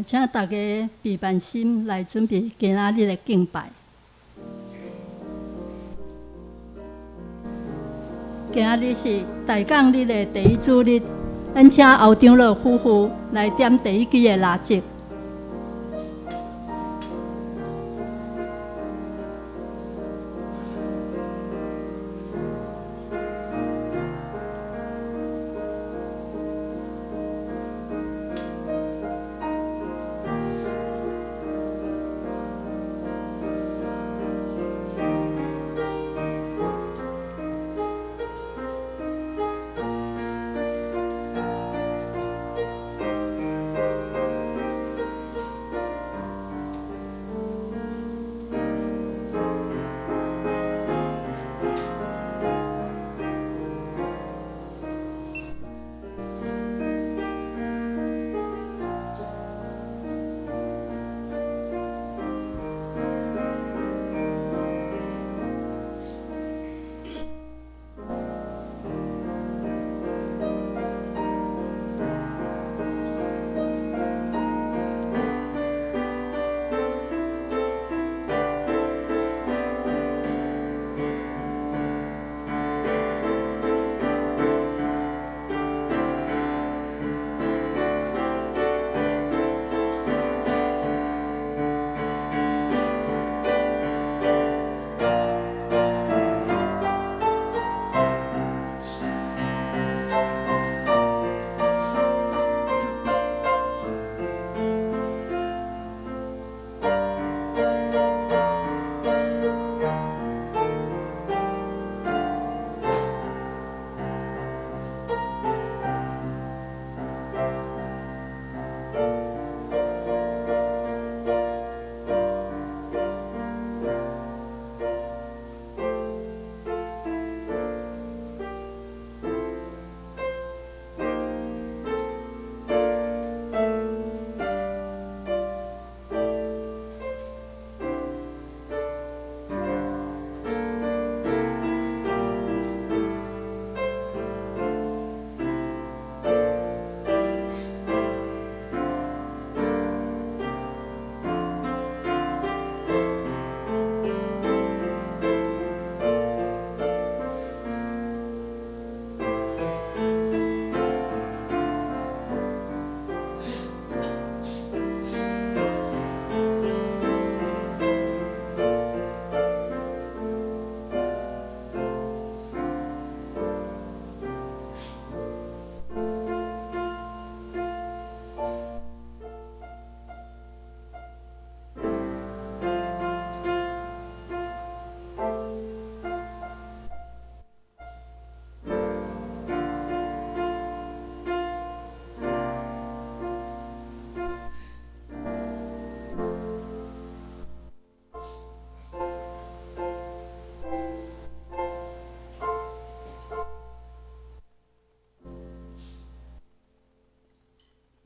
請大家備辦心來準備今仔日的敬拜。今仔日是大港日的第一主日，咱請侯長老夫婦來點第一支的蠟燭。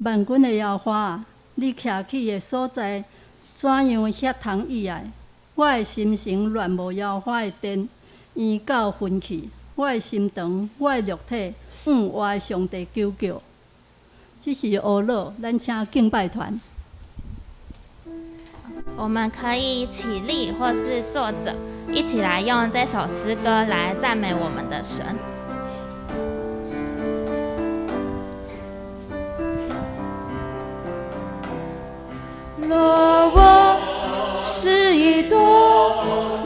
萬軍的耶和華，你徛起的所在，怎樣遐通意愛？我的心神戀慕耶和華的殿，圓到昏去。我的心腸，我的肉體，向活的上帝求叫。這是烏魯，咱請敬拜團。我們可以起立或是坐著，一起來用這首詩歌來讚美我們的神。若我是一朵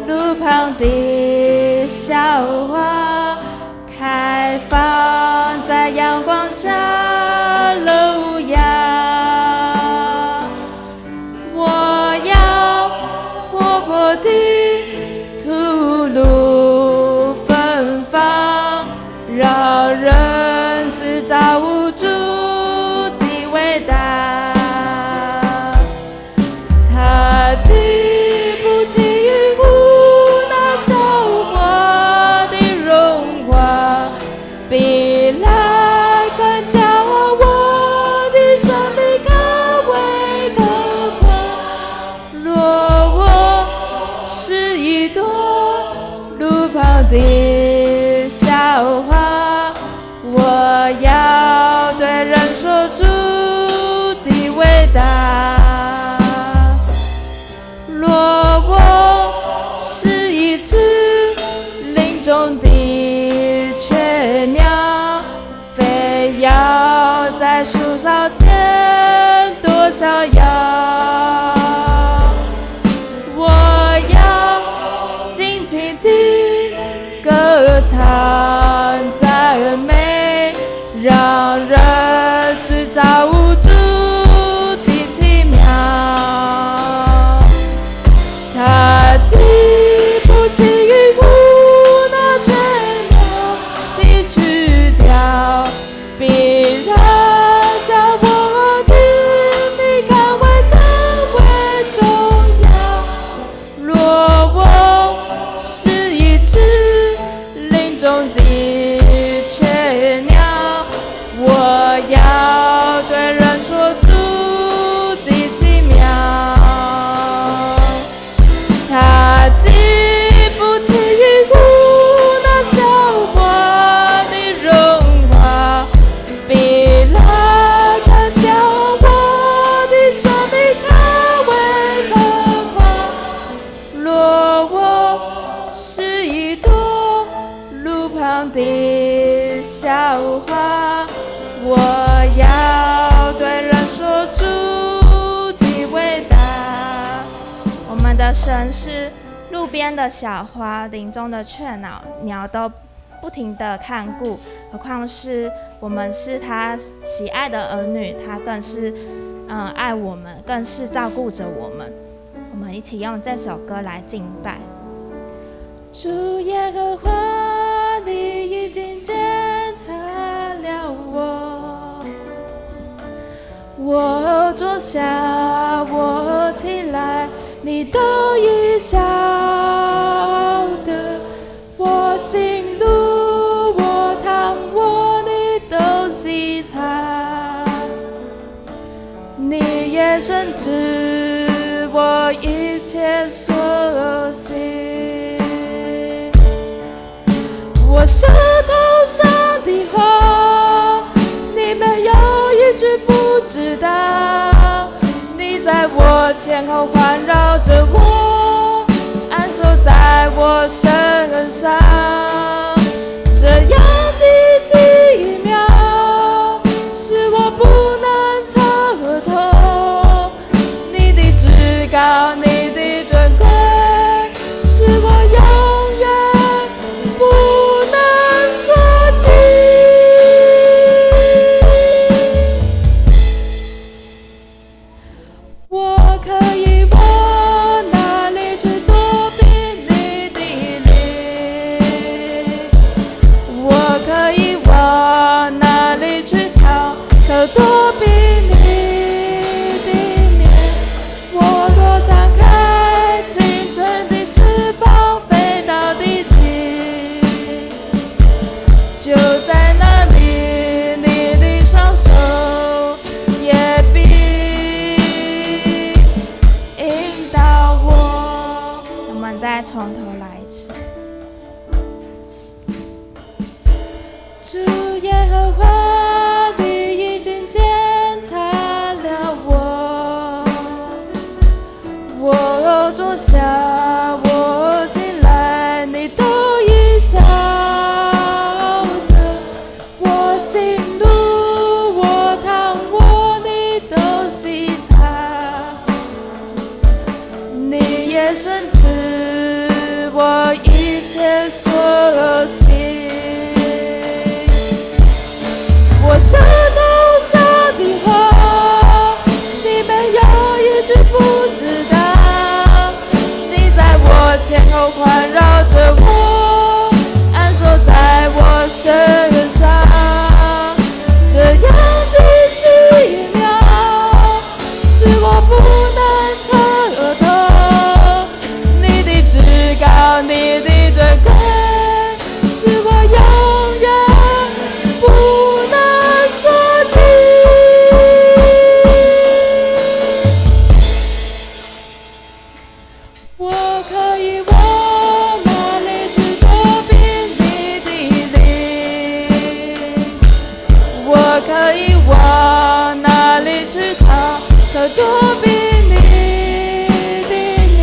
路旁的小花，開放在陽光下露芽。我要活潑地吐露芬芳，讓人知造物主的偉大。他記不起雲霧那小花的榮華，比來更驕傲，我的生命可畏可誇。若我是一朵路旁的小花，我要對人說主的偉大。若我是一隻林中的雀鳥，飛躍在樹梢間多逍遙。我要盡情地歌唱讚美，讓人知造物主的奇妙。他既不輕易那雀鳥的曲調，必然將我的命看為更為重要。若我是一隻林中的雀鳥，我要對人說主的奇妙。他既不輕易顧那小花的榮華，必然更將我的生命看為可誇。若我是一朵路旁的小花，我要對人說主的偉大。我們的神是路邊的小花，林中的雀鳥，鳥都不停地看顧，何況是我們是他喜愛的兒女，他更是愛我們，更是照顧着我們。我們一起用這首歌來敬拜。主耶和華，你已經檢查了我，我坐下，我起來，你都已曉得。我行路，我躺臥，你都細察。你也深知我一切所行。我舌頭上的話，你沒有一句不知道。你在我前後環繞着我，按手在我身上。這樣的奇妙，是我不能測透。你的至高，你的尊貴，是我永遠不能說盡。我可以往哪裡去躲避你的靈？我可以往哪裡去逃？可躲避你的面？我若張開清晨的翅膀，飛到地極，就在那裡，你的雙手也必引導我。我們再從頭來一次。主耶和華，你已經檢查了我，我坐下，我起來，你都已曉得。我行路，我躺臥，你都細察。你也深知我一切所行。我舌頭上的話，你沒有一句不知道。你在我前後環繞着我，按手在我身上。這樣的奇妙，是我不能測透。你的至高，你的尊貴，是我永遠不能說盡。我可以往哪裡去躲避你的靈？我可以往哪裡去逃？可躲避你的面。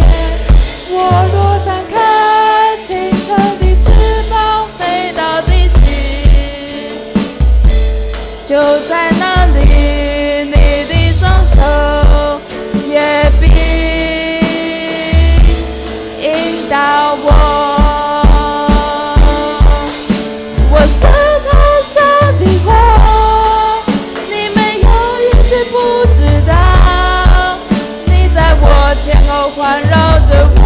我若展開清晨的翅膀，飛到地極，就在那裡，你的雙手也必引導我。我舌頭上的話，你沒有一句不知道。你在我前後環繞着我，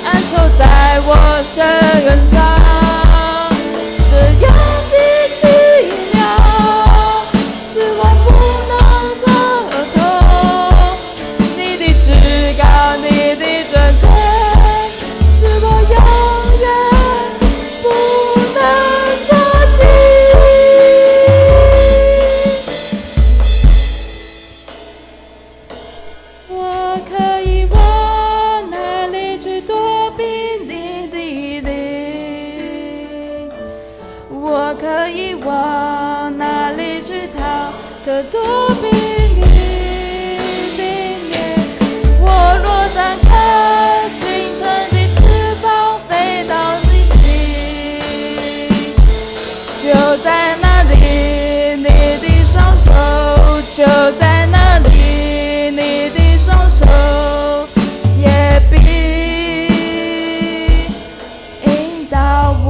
按手在我身上。這樣的奇妙，是我不能測透。你的至高，你的尊貴，是我永遠不能說盡。我可以往哪裡去躲避你的靈？我可以往哪裡去逃？可躲避你的面。我若展開清晨的翅膀，飛到地極，就在那裡，你的雙手就在那裡，你的雙手也必引導我。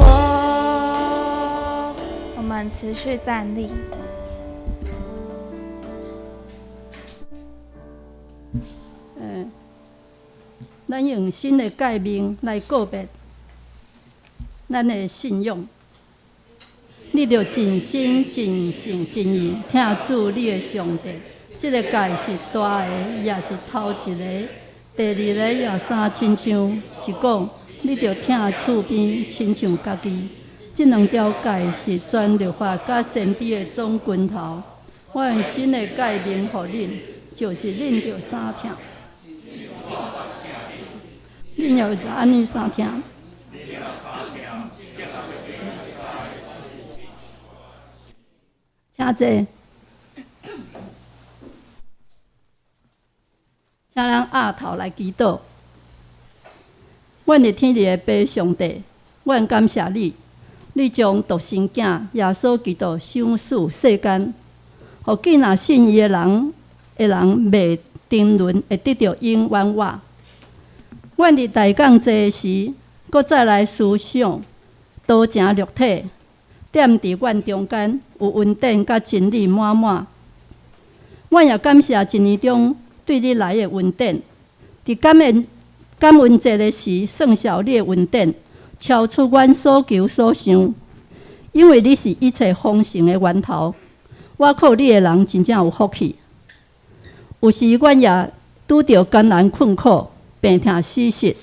我們持續站立。咱用新的誡命來告別咱的信仰。你著盡心、盡性、盡意疼主你的上帝。這个誡是大的，也是頭一个。第二个也相親像，是講你著疼厝邊親像家己。這兩條誡是全律法佮先知的總根頭。我用新的誡命予恁，就是恁著相疼。恁要按呢相疼。請坐。請咱額頭來祈禱。阮的天父的父上帝，阮感謝你，你將獨生囝耶穌基督賞賜世間，予見若信伊的人袂沉淪，會得著永遠活。阮佇大降節時，閣再來思想道成肉體，踮佇阮中間有恩典佮真理滿滿。阮也感謝一年中對你來的恩典，佇感恩節的時，算數你的恩典，超出阮所求所想。因為你是一切豐盛的源頭，倚靠你的人真正有福氣。有時阮也拄著艱難困苦、病痛死實，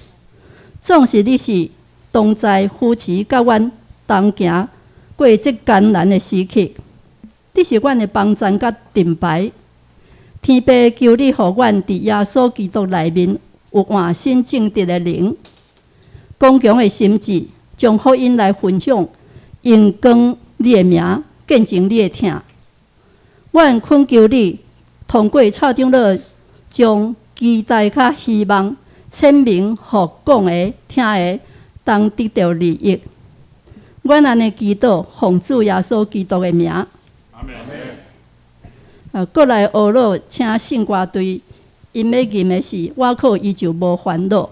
總是你是同在扶持，佮阮同行過這艱難的時刻。你是阮的幫贊佮盾牌。天父，求你予阮佇耶穌基督內面有換新正直的靈，剛強的心志，將福音來分享，榮光你的名，見證你的疼。阮懇求你，通過蔡長老將期待佮希望顯明，予講的、聽的，當得著利益。阮按呢祈禱，奉主耶穌基督的名。閣來學老，請聖歌隊，𪜶欲吟的是倚靠伊就無煩惱。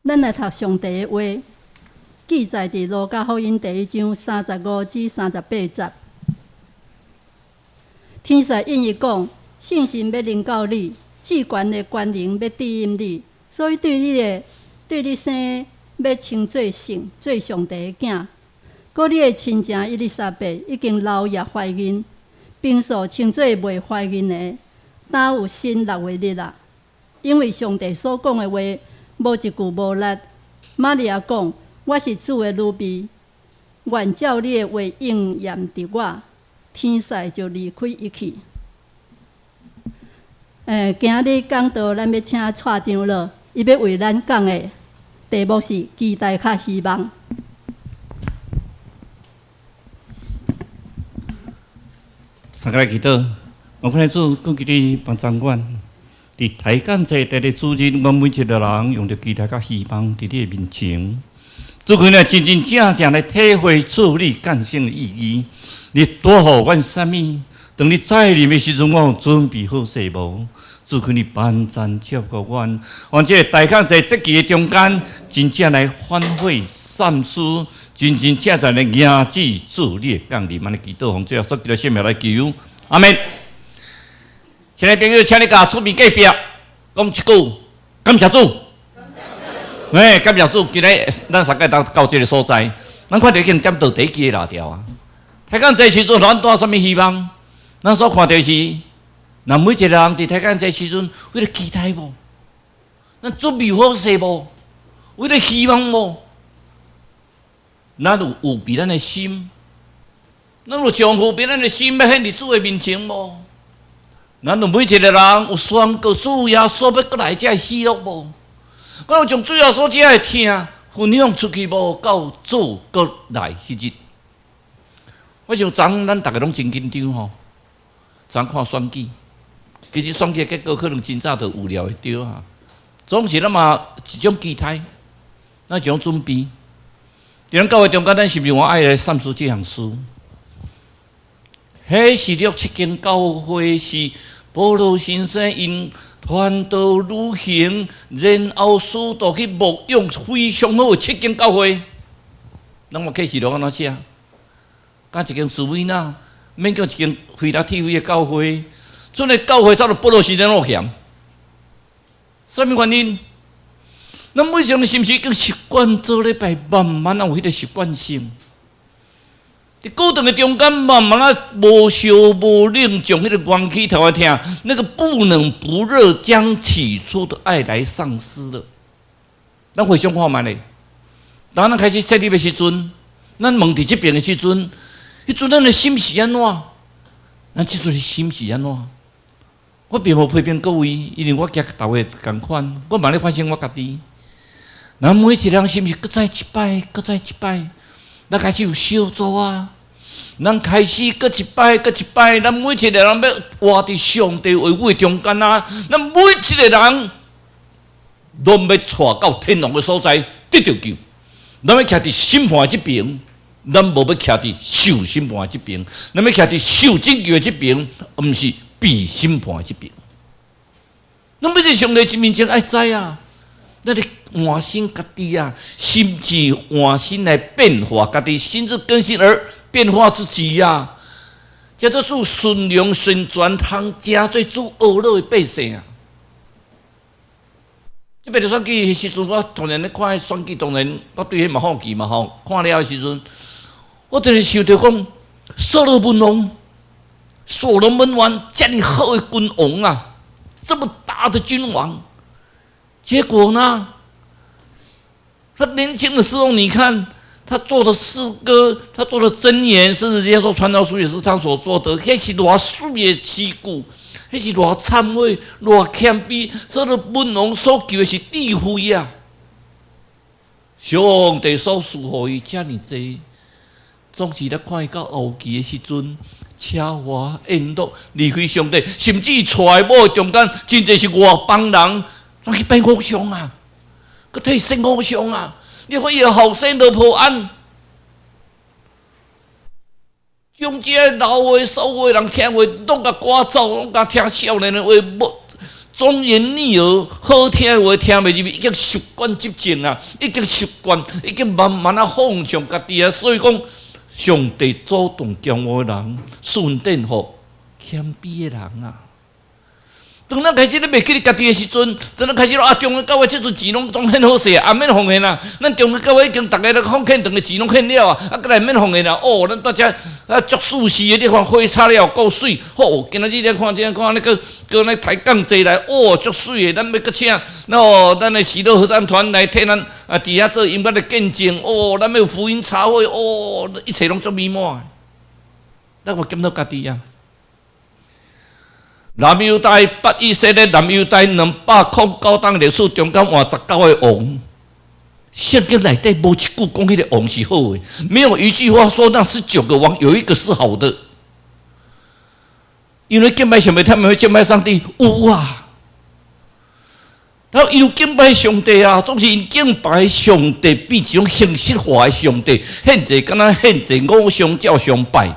咱來讀上帝的話，記載佇路加福音第一章35至38節。天使應伊講：聖神欲臨到你，至懸的權能欲遮蔭你，所以對你的對你生的欲稱做聖，做上帝的囝。閣你的親情伊麗莎白已經老也懷孕，平素稱做袂懷孕的，今有新六個月啦。因為上帝所講的話，無一句無力。瑪利亞講：我是主的女婢，願照你的話應驗佇我。天使就離開伊去。今日講道，咱欲請蔡長老，伊欲為咱講的題目是期待佮希望。三個來祈禱，我看主，感謝你幫助阮。佇抬槓祭第日主日，阮每一个人用著期待佮希望，佇你的面前，主佢呢真真正正來體會主你降生的意義。你帶予阮啥物？當你再臨的時陣，我有準備好勢無？主求你幫贊照顧阮，讓這個大康在節期的中間，真正來反悔三思，真真正正來迎接主你的降臨。按呢祈禱，奉主耶穌基督聖名來求，阿們。親愛的朋友，請你共厝邊隔壁講一句感謝主。哎，感謝主，今日咱三個到到這个所在，咱看著已經點到第一支的蠟燭啊。抬槓這時陣，咱帶啥物希望？咱所看著是，咱每一個人佇抬槓這時陣，為著期待無？咱準備好勢無？為著希望無？咱有預備咱的心，咱有將預備咱的心，欲獻佇主的面前無？咱有每一個人有宣告主耶穌欲閣來這喜樂無？咱有將主耶穌這个疼分享出去無？到主閣來彼日，我想昨昏咱逐家攏真緊張吼，昨昏看選舉，其實選舉結果可能真早就預料會著啊。總是咱嘛一種期待，咱一種準備。佇咱教會中間，咱是毋是嘛愛來三思這項事？彼是六七間教會是保羅先生𪜶傳道旅行，然後使徒去牧養非常好的七間教會。咱嘛啟示錄按怎寫？佮一間士每拿，免叫一間非拉鐵非的教會，這个教會早就保羅先生攏嫌。啥物原因？咱每一個人是毋是已經習慣做禮拜，慢慢仔有彼个習慣性？佇過程的中間，慢慢仔無燒無冷，將彼个元氣頭來疼，那個不冷不熱，將起初的愛來喪失了。咱回想看覓咧？當咱開始設立的時陣，咱問佇這爿的時陣，彼陣咱的心是按怎？咱這陣的心是按怎？我並無批評各位，因為我驚大家仝款，我嘛咧反省我家己。咱每一個人是毋是閣再一擺，閣再一擺？咱開始有小組啊，咱開始閣一擺，閣一擺。咱每一個人欲活佇上帝話語中間啊！咱每一個人攏欲帶到天堂的所在得著救。咱欲徛佇審判這爿，咱無欲徛佇受審判這爿。咱欲徛佇受拯救的這爿，毋是被審判這爿。咱欲佇上帝面前愛知啊！咱咧換新家己啊，心志換新來變化家己，心志更新而變化自己啊。叫做主尊榮順全，通成做主呵咾的百姓啊！這擺咧選舉彼時陣，我當然咧看彼選舉，當然我對彼嘛好奇嘛吼。看了的時陣，我就是想著講，所羅門王，所羅門王遮爾好的君王啊，這麼大的君王，結果呢？他年輕的時候，你看他做的詩歌，他做的箴言，甚至人家說傳道書也是他所做的，彼是偌媠的詩句，彼是偌懺悔、偌謙卑，所羅門王所求的是智慧啊！上帝所賜予伊遮爾濟，總是咧看伊到後期的時陣，奢華宴樂，離開上帝，甚至娶某的中間，真濟是外邦人，煞去拜偶像啊，閣替伊獻偶像啊！你看伊的後生羅波安，將這个老話、所有人聽話，攏共趕走，攏共聽少年的話，無忠言逆耳，好聽的話聽袂入去，已經習慣執政啊，已經習慣，已經慢慢仔放縱家己啊。所以講，上帝主動驕傲的人，順典予謙卑的人啊。當咱開始咧袂記得家己的時陣，當咱開始啊，中央教會這陣錢攏總獻好勢啊，免奉獻啊。咱中央教會已經逐家都奉獻，當個錢攏獻了啊，啊，閣來免奉獻啊。哦，咱大家啊足舒適的，你看花插了夠媠。好，今仔日你看這看那個閣那抬槓坐來，哦，足媠的。咱欲閣請，那咱的喜樂合唱團來替咱啊，佇遐做音樂的見證。哦，咱欲有福音茶會，哦，一切攏足美滿。咱有檢討家己啊。南猶大北以色列，南猶大209冬歷史中間換19個王，聖經內底無一句講彼個王是好的，沒有一句話說那19個王有一個是好的。因為敬拜上帝，他們會敬拜上帝，有啊，他有敬拜上帝啊，總是𪜶敬拜上帝變一種形式化的上帝，獻祭敢若獻祭偶像照常拜，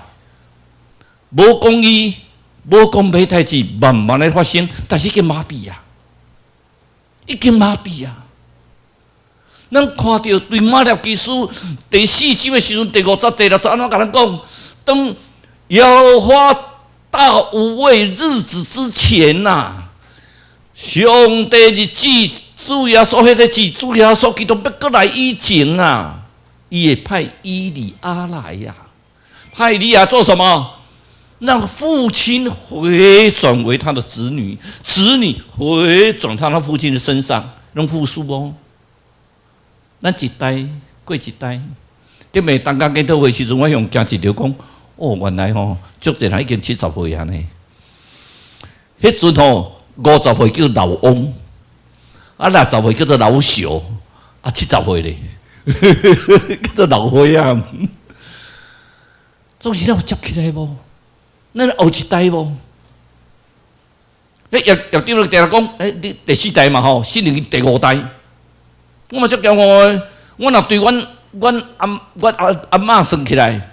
無公義。無公平代誌慢慢咧發生，但是已經麻痹啊，已經麻痹啊。咱看著對馬拉基書第四章的時陣，第五節、第六節，按怎共咱講？當耶和華大無畏日子之前吶，上帝日子，主耶穌彼個日子，主耶穌基督欲閣來以前啊，伊會派以利亞來呀，派以利亞做什麼？讓父親回轉為他的子女，子女回轉他的父親的身上，攏復甦哦。咱一代過一代，頂暝當家研討會時陣，我向行一條講，哦，原來吼，足濟人已經70歲啊呢。彼陣吼，50歲叫老翁，啊60歲叫做老朽，啊70歲咧，叫做老歲仔。總是咱有接起來無？咱後一代無？欸，葉葉長老定定講，欸，你第四代嘛吼，新年第五代。我嘛足驕傲的，我若對阮阮阿阮阿阿嬤算起來，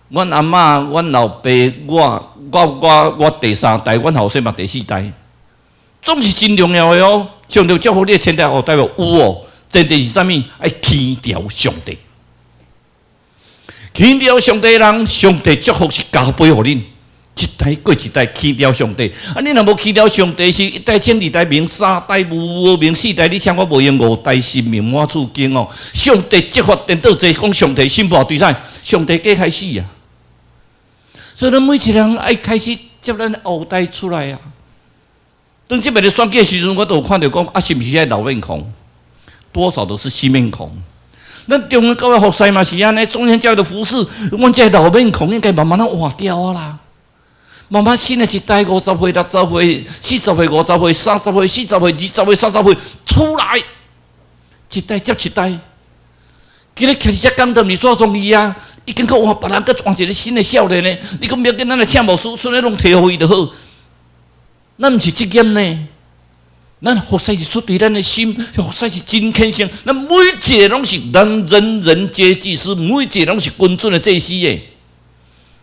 阮阿嬤、阮老爸、我、我、我、我第三代，阮後生嘛第四代，總是真重要的哦。上帝祝福你的前代後代無？有哦，前提是啥物？愛輕佻上帝，輕佻上帝的人，上帝祝福是加倍予恁。一代過一代，輕佻上帝。啊，你若無輕佻上帝，是一代清二代明，三代無明，四代你請我無閒，五代神明滿處經哦。上帝責罰顛倒濟，講上帝審判對啥？上帝計開始啊。所以咱每一個人愛開始接咱後代出來啊。當這擺咧選舉的時陣，我都有看著講啊，是毋是遐老面孔？多少都是新面孔。咱中央教會服侍嘛是按呢，中央教會的服侍，阮這老面孔應該慢慢仔換掉啊啦。慢慢新的一代，50歲、60歲、40歲、50歲、30歲、40歲、20歲、30歲出來，一代接一代。今日徛佇遮講道，毋是煞容易啊！已經閣換別人，閣換一個新的少年的。你講欲要緊，咱來請牧師，剩的攏提予伊就好。咱毋是職業呢，咱服侍是出自咱的心，服侍是真虔誠。咱每一個攏是咱人人皆祭司，每一個攏是君尊的祭司的。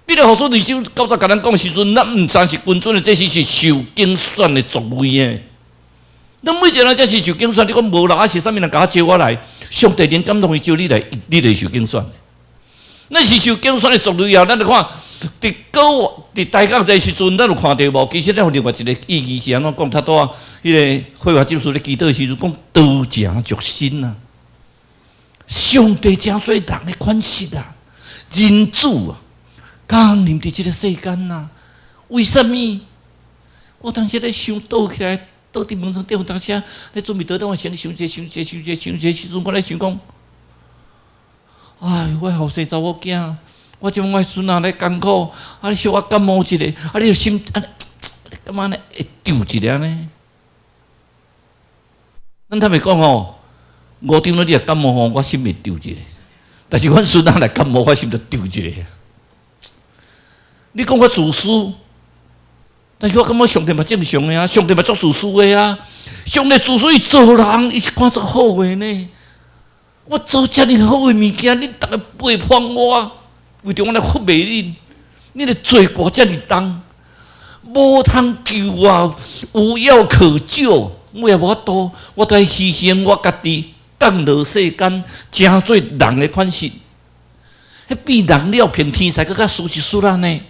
彼得後書二章九節共咱講時陣，咱毋單是君尊的祭司，是受揀選的族類的。咱每一個人才是受揀選。你講無人啊，是啥物人共我招我來？上帝靈感動伊招你來，你就受揀選。咱是受揀選的族類啊！咱就看，佇閣佇大降這時陣，咱有看著無？其實咱有另外一個意義是按怎講？頭拄仔彼個繪畫執事咧祈禱的時陣講多誠足心啊！上帝誠濟人的款式啊，人子啊，降臨佇這個世間啊，為啥物？我當時咧想倒起來，倒佇門床頂，有當時咧準備倒轉，我先想這想這想這想這時陣，我咧想講，哎，我後生查某囝，我這我孫仔咧艱苦，啊，你小可感冒一下，啊，你就心啊，你感覺呢會丟一下呢？咱坦白講吼，五長老你若感冒吼，我心會丟一下，但是阮孫仔來感冒，我心就丟一下。你講我自私，但是我感覺上帝嘛正常的啊，上帝嘛足自私的啊，上帝自私伊造人，伊是看足好的呢。我做遮爾好的物件，恁逐个背叛我，為著我來服務恁，恁的罪過遮爾重，無通救啊，無藥可救，我也無法度，我都愛犧牲我家己，降落世間，成做人的款式，彼變人了，變天使閣較輸一輸啦呢。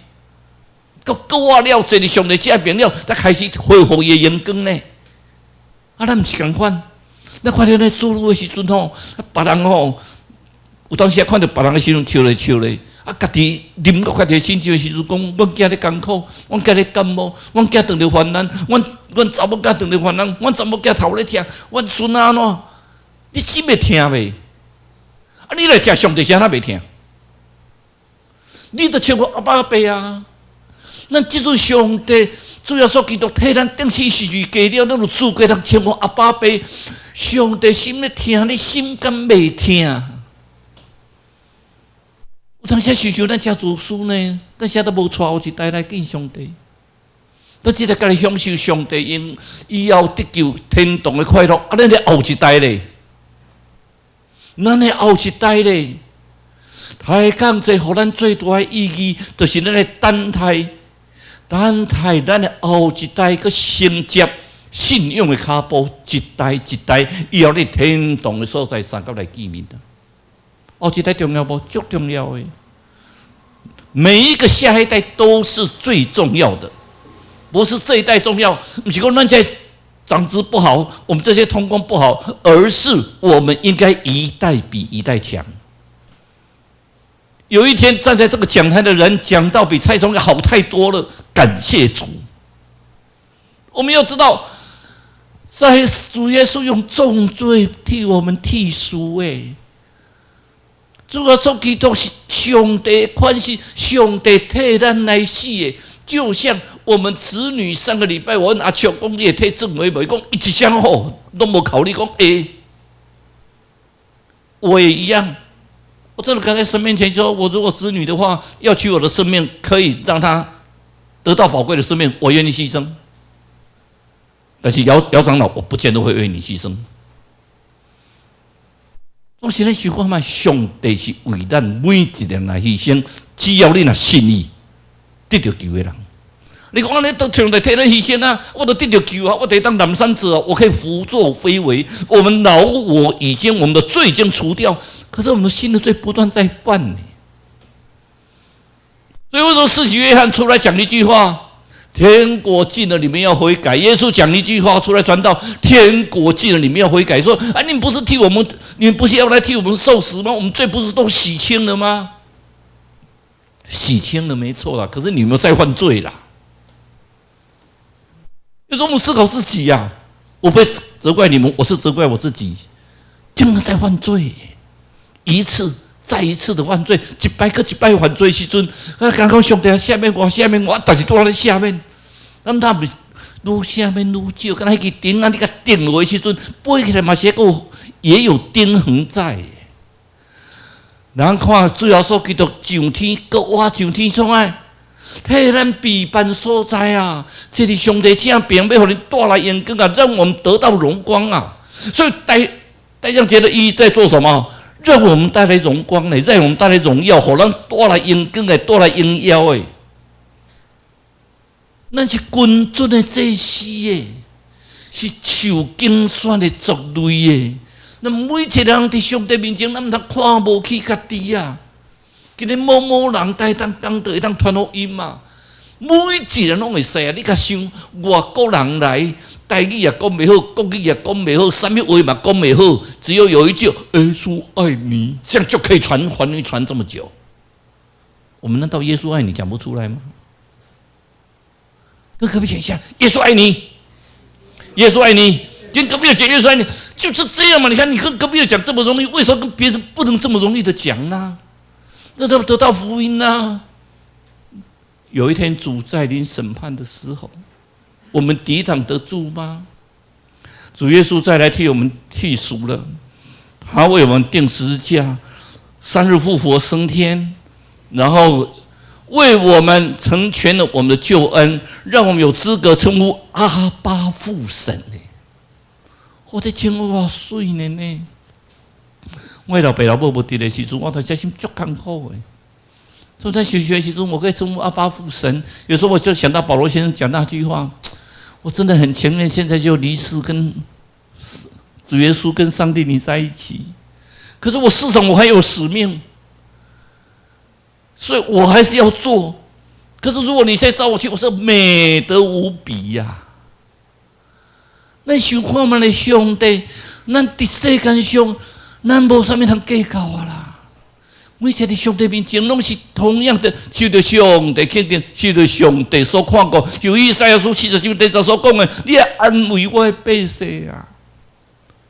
閣閣活了，坐佇上帝正邊了，才開始恢復伊的榮光呢。啊，咱毋是仝款，咱看著咧主日的時陣吼，別人吼，有當時啊看著別人的時陣笑咧笑咧，啊，家己啉到家己的心情的時陣，講阮囝咧艱苦，阮囝咧感冒，阮囝當著患難，阮查某囝當著患難，阮查某囝頭咧疼，阮孫仔按怎？你心會疼袂？啊，你來疼上帝啥哪袂疼？你著稱呼阿爸阿爸啊！咱這陣上帝主耶穌基督替咱釘死十字架了，咱有資格通稱呼阿爸爸。上帝心咧疼，你心敢袂疼？有當時想想咱誠自私呢，咱啥都無帶後一代來見上帝。咱只個家己享受上帝因以後得救天堂的快樂，啊，咱的後一代咧，咱的後一代咧，抬槓這予咱最大的意義，就是咱咧等待，等待咱的後一代閣承接信仰的跤步，一代一代以後佇天堂的所在相佮來見面。後一代重要無？足重要的。每一個下一代都是最重要的，不是這一代重要。毋是講咱這長子不好，我們這些同工不好，而是我們應該一代比一代強。有一天站在這個講台的人講到比蔡松好太多了，感謝主。我們要知道，在主耶穌用重罪替我們替贖，哎，主耶穌基督是上帝款式，上帝替咱來死的，就像我們子女上個禮拜我問阿秋講，你會替鄭偉無？講伊一聲吼，攏無考慮講會，我也一樣。我真的敢在神面前說，我如果子女的話，要取我的生命，可以讓他得到寶貴的生命，我願意犧牲。但是姚姚長老，我不見得會為你犧牲。我現在想看覓，上帝是為咱每一個人來犧牲，只要你若信伊，得著救的人。你講按呢都上帝替咱犧牲啊，我都得著救啊，我得當南山者，我可以胡作非為。我們老我已經，我們的罪已經除掉，可是我們新的罪不斷在犯呢。所以為什麼施洗約翰出來講一句話？天國近了，你們要悔改。耶穌講一句話出來傳道：天國近了，你們要悔改。說啊，你們不是替我們，你們不是要來替我們受死嗎？我們罪不是都洗清了嗎？洗清了沒錯啦，可是你有沒有再犯罪啦？有時候我們思考自己呀，我不會責怪你們，我是責怪我自己，竟然在犯罪，一次再一次的犯罪，一擺閣一擺犯罪時陣，啊，感覺上帝赦免我，赦免我，但是拄咧赦免，咁他毋是愈赦免愈少，敢若彼支釘啊，你共釘落的時陣，飛起來嘛是閣也有釘痕在。人看主耶穌基督上天，閣活上天創啊？替咱備辦所在啊！這是上帝正邊欲予恁帶來榮光啊，讓我們得到榮光啊！所以待降節的意義在做什麼？讓我們帶來榮光呢？讓我們帶來榮耀，予咱帶來榮光的，帶來榮耀的。咱是君尊的祭司的，是受揀選的族類的。咱每一個人佇上帝面前，咱毋通看無起家己啊！今日某某人會當講道，會當傳福音嘛？每一個人攏會使啊！你較想外國人來，台語也講袂好，國語也講袂好，啥物話嘛講袂好，只要有一句“耶穌愛你”，這樣就可以傳傳傳這麼久。我們難道耶穌愛你講不出來嗎？跟隔壁講一下，耶穌愛你，耶穌愛你。跟隔壁講耶穌愛你，就是這樣嘛？你看你跟隔壁講這麼容易，為什麼跟別人不能這麼容易的講呢？那都得到福音呢？有一天主再臨審判的時候，我們抵擋得住嗎？主耶穌再來替我們替贖了，他為我們釘十字架，3日復活升天，然後為我們成全了我們的救恩，讓我們有資格稱呼阿爸父神呢。我這稱呼偌媠的呢！我老爸老母無佇的時陣，我當時心足艱苦的。所以在學學時陣，我可以稱呼阿爸父神。有時候我就想到保羅先生講那句話，我真的很情願現在就離世，跟主耶穌、跟上帝你在一起。可是我世上我還有使命，所以我還是要做。可是如果你現在找我去，我說美得無比呀。咱想看覓咧上帝，咱佇世間上，咱無啥物通計較啊啦。每一個佇上帝面前，攏是同樣的受著上帝肯定，受著上帝所看顧。就以賽亞書40章第10所講的，你愛安慰我的百姓啊！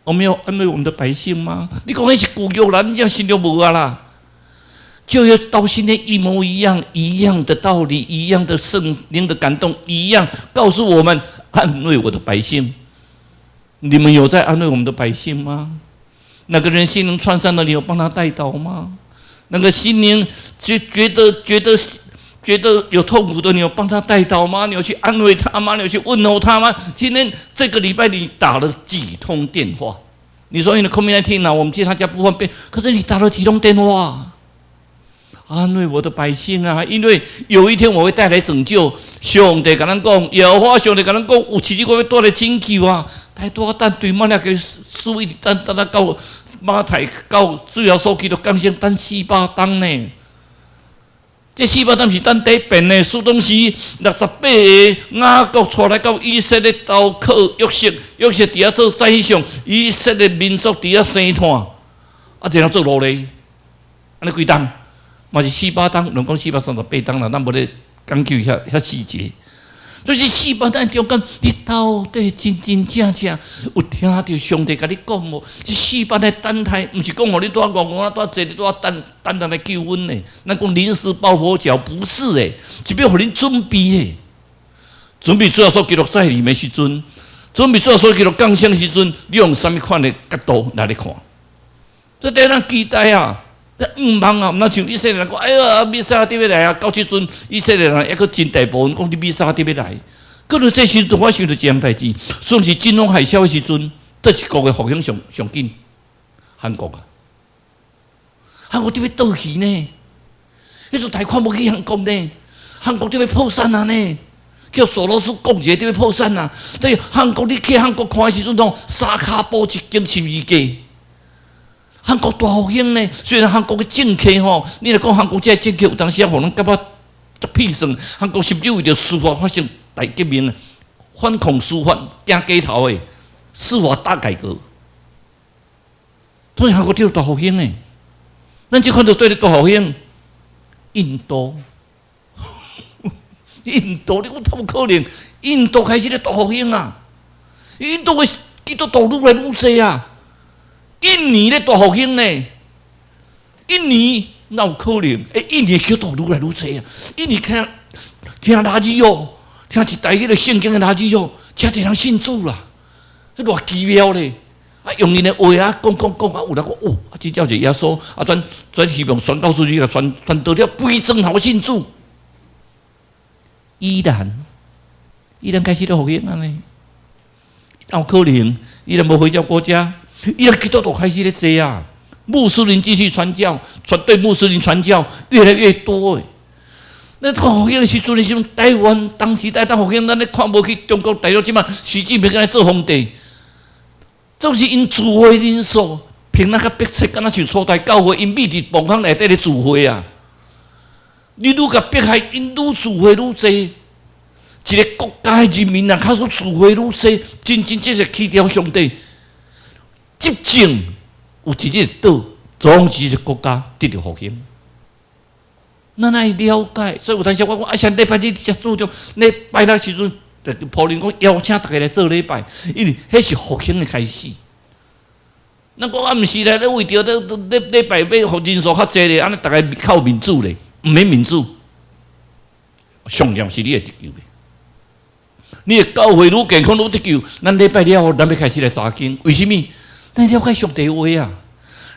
我沒有安慰我們的百姓嗎？你講彼是舊約啦，你這樣新約無啊啦？舊約到現在一模一樣，一樣的道理，一樣的聖靈的感動，一樣告訴我們安慰我的百姓。你們有在安慰我們的百姓嗎？那個人心靈創傷的，你有幫他代禱嗎？那個心靈就覺得有痛苦的，你有幫他代禱嗎？你有去安慰他嗎？你有去問候他嗎？今天這個禮拜你打了幾通電話？你說你的 COVID-19 啊，我們去他家不方便，可是你打了幾通電話？安慰我的百姓啊！因為有一天我會帶來拯救。上帝共咱講，耶和華上帝共咱講，有一日我欲帶來拯救啊！太多等對馬來個輸一等等到馬太到主耶穌基督降生等400冬呢。這四百冬是等底變的，使當時68個雅各帶來到以色列投靠約瑟，約瑟佇遐做宰相，以色列民族佇遐生湠，啊，然後做奴隸，按呢幾冬？嘛是四百冬，攏講438冬啦，咱無咧講究遐遐細節。所以這四百冬中間，你到底真真正正有聽著上帝共你講無？這四百冬等待，毋是講予你拄仔戇戇啊，拄仔坐咧拄仔等等人來救阮呢？咱講臨時抱佛腳，不是誒，是欲予恁準備的。準備主耶穌基督再臨的時陣，準備主耶穌基督降生時陣，你用啥物款的角度來咧看？這得咱期待啊！毋茫啊，毋若像以色列人講，哎呀，彌賽亞佇欲來啊！到這陣，以色列人抑閣真大部分講你彌賽亞佇欲來。過了這時陣，我想著一項代誌，算是金融海嘯的時陣，佗一國的復興上上緊？韓國啊，韓國佇欲倒去呢？彼陣貸款無去韓國呢？韓國佇欲破產啊呢？叫索羅斯講一個佇欲破產啊！對韓國，你去韓國看的時陣，攏三跤步一間十字架。韓國大復興呢？雖然韓國的政客吼，你若講韓國這个政客有當時啊，予人感覺足痞算。韓國甚至為著司法發生大革命，反恐司法驚街頭的司法大改革，所以韓國佇咧大復興呢。咱這款就對咧大復興，印度，印度你講哪有可能？印度開始咧大復興啊！印度的基督徒愈來愈濟啊！印尼咧大復興呢？印尼哪有可能？欸，印尼基督徒愈來愈濟啊！印尼聽聽垃圾哦，聽一台彼個聖經的垃圾哦，遮濟人信主啦，彼偌奇妙咧！啊，用𪜶的話啊，講講講啊，有人講哦，啊，真正是耶穌啊，轉轉希望宣教士去共傳傳道了，規莊頭信主。伊蘭，伊蘭開始咧復興啊呢？哪有可能？伊蘭無回教國家，伊蘭基督徒開始咧濟啊！穆斯林繼續傳教，傳對穆斯林傳教越來越多誒。咱看復興的時陣，時陣台灣當時台灣復興，咱咧看無起中國大陸這馬習近平敢來做皇帝，總是𪜶聚會人數，憑那較迫切，敢若像初代教會，𪜶秘佇墓坑內底咧聚會啊！你愈共迫害，𪜶愈聚會愈濟。一个國家的人民若較說聚會愈濟，真真正正棄掉上帝，執政有一日倒，總是一個國家得著復興。咱愛了解，所以有當時我講啊，啥禮拜日遮注重，禮拜六時陣，就普林講邀請大家來做禮拜，因為彼是復興的開始。咱講啊，毋是咧，你為著咧禮拜欲予人數較濟咧，按呢逐家較有面子咧，毋免面子。上重要是你會得救的。你的教會愈健康愈得救，咱禮拜了後，咱欲開始來查經。為啥物？咱了解上帝話啊！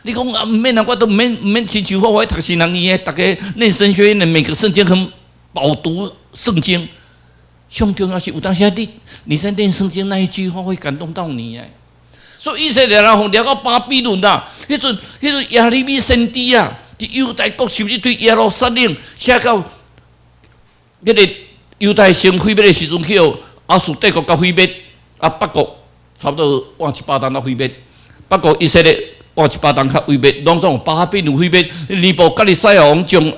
你講啊，毋免啊，我都毋免親像我，我讀神學院的，逐家念神學院的，每個聖經很飽讀聖經。上重要是有當時你在念聖經那一句話會感動到你哎。所以以色列人予掠到巴比倫啊，彼陣耶利米先知啊，佇猶大國是毋是對耶路撒冷寫到彼个猶大城毀滅的時陣，去予亞述帝國共毀滅，啊北國差不多換一百冬才毀滅，北國以色列換一百冬較毀滅，攏總巴比倫毀滅。尼布甲尼撒王將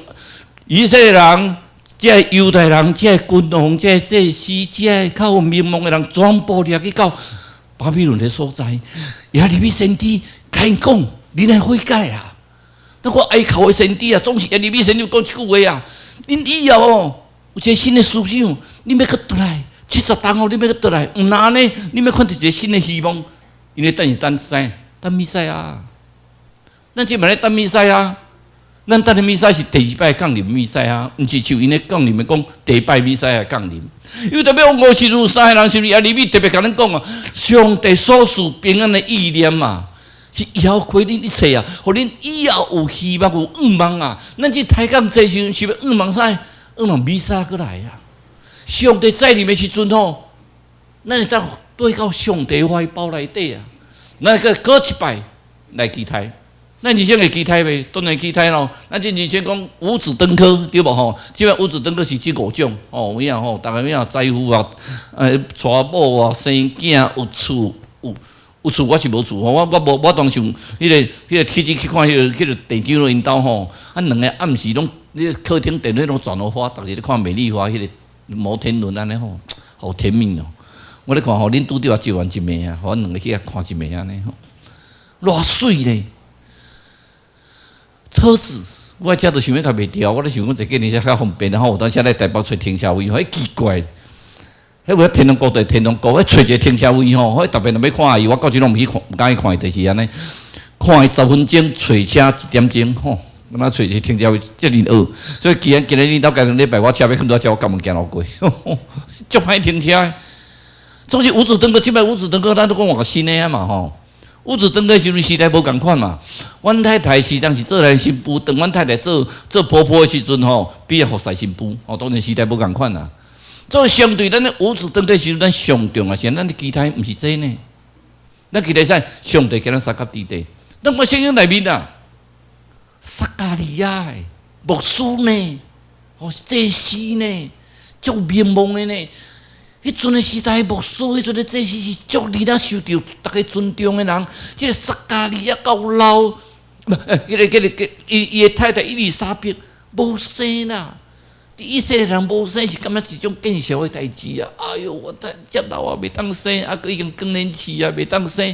以色列人、這个猶大人、這个君王、這个祭司、這个較有名望的人，全部掠去到巴比倫的所在。耶利米先知共𪜶講，恁愛悔改啊！那我哀哭的先知啊，總是耶利米先知講這句話啊。恁以後哦，有一個新的思想，恁欲閣轉來，70冬後，恁欲閣轉來，毋若按呢，恁欲看著一個新的希望，𪜶咧等是等啥？等彌賽亞。咱這嘛咧等彌賽亞，咱等的彌賽亞是第二擺降臨彌賽亞，毋是像𪜶咧降臨的講第一擺彌賽亞降臨。因為特別53個人，是毋是耶利米特別共恁講啊？上帝所賜平安的意念啊，是枵開恁一切啊，予恁以後有希望有盼望啊！咱這抬槓這時陣是欲盼望啥？盼望彌賽亞閣來啊！上帝再臨的時陣吼，咱會當對到上帝懷抱內底啊！咱閣閣一擺來期待。咱以前會期待袂？當然期待咯。咱這以前講五子登科對無吼？這擺五子登科是這五種吼，有影吼？逐家有影財富啊，娶某啊，生囝，有厝有厝，我是無厝吼。我無我當想彼个去看彼个地長𪜶兜吼，啊兩个暗時攏，你客廳電視攏全予花，逐日咧看美麗華彼个摩天輪按呢吼，好甜蜜哦。我咧看吼，恁拄著也借阮一暝啊，予阮兩个去遐看一暝按呢吼，偌媠咧！車子，我的車都想欲共賣掉，我咧想講坐計程車較方便，然後有當時來台北揣停車位，彼奇怪，彼有天龍國對天龍國，彼揣一个停車位吼，彼特別若欲看伊，我到時攏毋去看，毋敢去看伊，就是按呢，看伊10分鐘，揣車一點鐘，吼，敢若揣一个停車位遮爾惡，所以既然今日恁兜家禮拜，我車欲囥佇遮，我甘願行路過，足歹停車。總是五子登科，這擺五子登科，咱都講換新的啊嘛吼。五子登科時陣時代無仝款嘛。阮太太時當是做來新婦，當阮太太做婆婆的時陣吼，比較服侍新婦。哦，當然時代無仝款啦。所以相對咱的五子登科時陣，咱上重要是咱的期待毋是這呢。咱期待啥？上帝共咱三甲地地。咱看聖經內面啊，撒迦利亞的牧師呢，哦祭司呢，足名望的呢。彼陣的時代牧師，彼陣的祭司是足厲害受著逐家尊重的人。這个撒迦利亞夠老，毋，彼个，伊伊的太太伊麗莎白無生啦。以色列人無生是感覺一種見笑的代誌啊！哎喲，我太遮老啊，袂當生，啊，閣已經更年期啊，袂當生。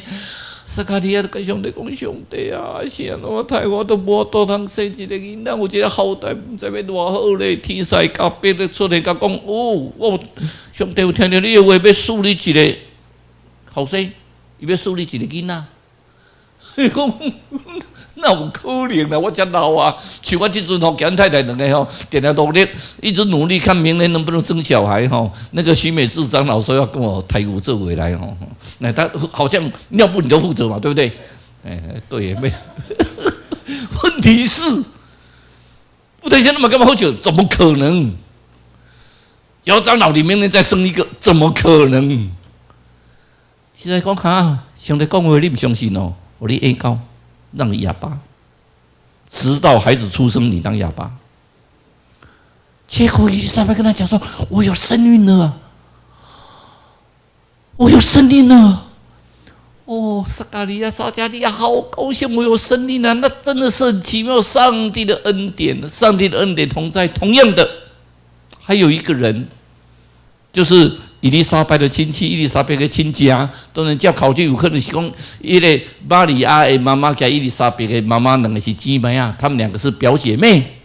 撒迦利亞就共上帝講：上帝啊，是按怎我太我都無法度通生一个囡仔，有一个後代，毋知欲偌好咧。天使加伯咧出來共講：哦，我上帝有聽著你的話，欲賜你一个後生，伊欲賜你一个囡仔。伊講哪有可能啊？我遮老啊，像我這陣吼，佮阮太太兩个吼，定定努力，一直努力，看明年能不能生小孩吼。那個徐美智長老說要跟我抬骨做回來吼，那他好像尿布你都負責嘛，對不對？哎，對，沒。問題是，不對，現在那麼幹嘛好久？怎麼可能？姚長老，你明年再生一個，怎麼可能？現在講哈，上帝講話你毋相信哦，予你啞狗，讓你啞巴，直到孩子出生，你當啞巴。結果伊麗莎白跟他講說：“我有身孕了，我有身孕了。”哦，撒迦利亞，撒迦利亞，好高興，我有生命啊！那真的是很奇妙，上帝的恩典，上帝的恩典同在。同樣的，還有一個人，就是伊麗莎白的親戚，伊麗莎白的親家，當然照考據有可能是講，彼个瑪利亞的媽媽佮伊麗莎白的媽媽兩个是姊妹啊，他們兩個是表姐妹。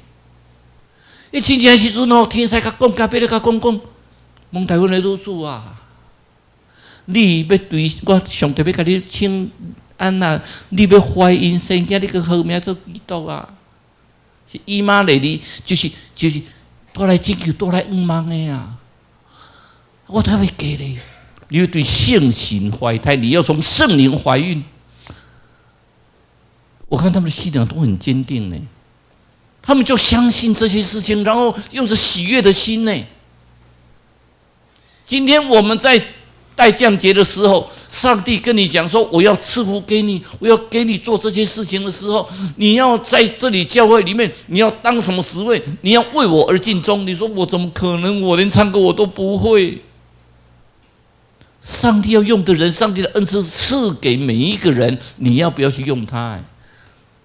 伊親戚的時陣哦，天使共講，加彼咧共講講，蒙大福的女子啊，你欲對我上帝欲共你請安那，你欲懷孕生囝，你閣號名做基督啊？是以馬內利，就是帶來拯救、帶來向望的啊！我特別記咧，你欲對聖神懷胎，你要從聖靈懷孕。我看他們的信仰都很堅定呢，他們就相信這些事情，然後用著喜悅的心呢。今天我們在待降節的時候，上帝跟你講說：“我要賜福給你，我要給你做這些事情的時候，你要在這裡教會裡面，你要當什麼職位？你要為我而盡忠。”你說我怎麼可能？我連唱歌我都不會。上帝要用的人，上帝的恩賜賜給每一個人，你要不要去用它？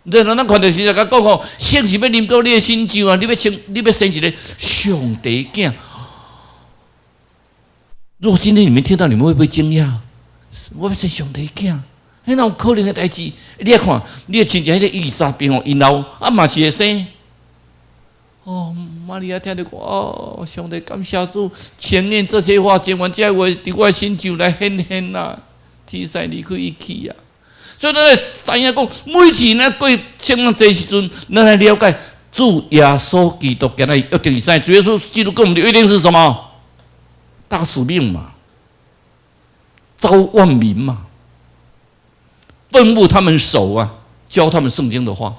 對啦，咱看著是共講哦，聖神欲臨到你的身上啊，你欲生一个上帝囝。如果今天你們聽到，你們會不會驚訝？我欲生上帝囝，彼哪有可能的代誌？你來看，你的親戚彼个伊麗莎白哦，𪜶老啊嘛是會生。哦，瑪利亞聽著講，哦，上帝感謝主，前面這些話講完這話，佇我身上來顯現啊，天使離開伊去啊。所以咱會知影講，每次咱過聖誕節時陣，咱來了解主耶穌基督今仔約定是啥？主耶穌基督跟我們的約定是什麼？大使命嘛，召萬民嘛，吩咐他們守啊，教他們聖經的話，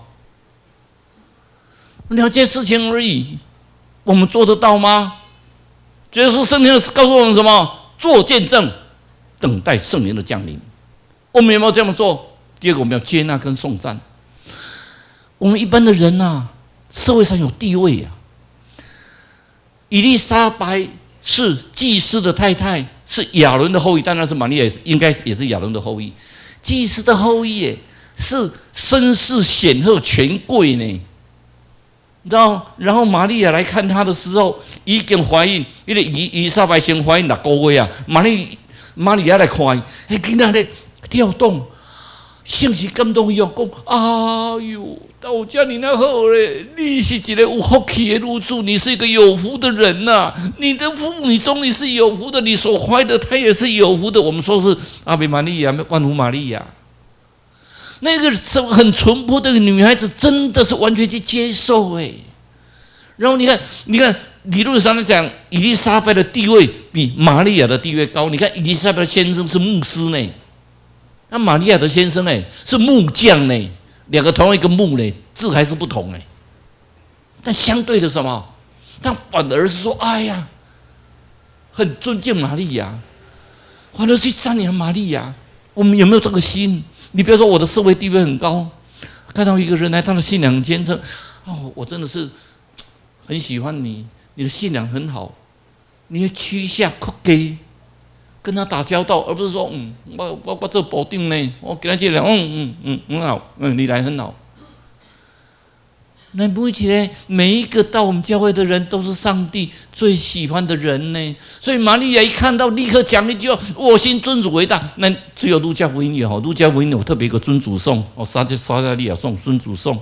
兩件事情而已，我們做得到嗎？耶穌聖經告訴我們什麼？做見證，等待聖靈的降臨。我們有沒有這麼做？第二個，我們要接納跟頌讚。我們一般的人啊，社會上有地位啊。伊麗莎白是祭司的太太，是亞倫的後裔，當然是瑪利亞，應該也是亞倫的後裔。祭司的後裔，是身世顯赫權貴呢。然後瑪利亞來看他的時候，已經懷孕，因為伊麗莎白先懷孕6個月啊。瑪利亞來看伊，彼囡仔咧跳動，聖神感動伊哦，講：哎喲，有遮爾仔好咧！你是一個有福氣的女子，你是一個有福的人吶，啊！你的婦女中你是有福的，你所懷的胎也是有福的。我們說是阿維瑪利亞，萬福瑪利亞，那個是很淳樸的女孩子，真的是完全去接受哎。然後你看，你看理論上來講，伊麗莎白的地位比瑪利亞的地位高。你看，伊麗莎白的先生是牧師呢，那瑪利亞的先生呢是木匠呢，兩個同一個木呢，字還是不同哎。但相對的什麼？他反而是說：“哎呀，很尊敬瑪利亞，反而去讚揚瑪利亞。”我們有沒有這個心？你比如說，我的社會地位很高，看到一個人來，他的信仰堅誠，哦，我真的是很喜歡你，你的信仰很好，你要屈下屈低，跟他打交道，而不是說，我做部長呢，我給他介紹，嗯嗯嗯，很好，你來很好。那每一個每一個到我們教會的人，都是上帝最喜歡的人呢。所以瑪利亞一看到，立刻講一句：“我心尊主為大。”那只有路加福音有，路加福音有特別一個尊主頌哦，撒迦利亞頌，尊主頌。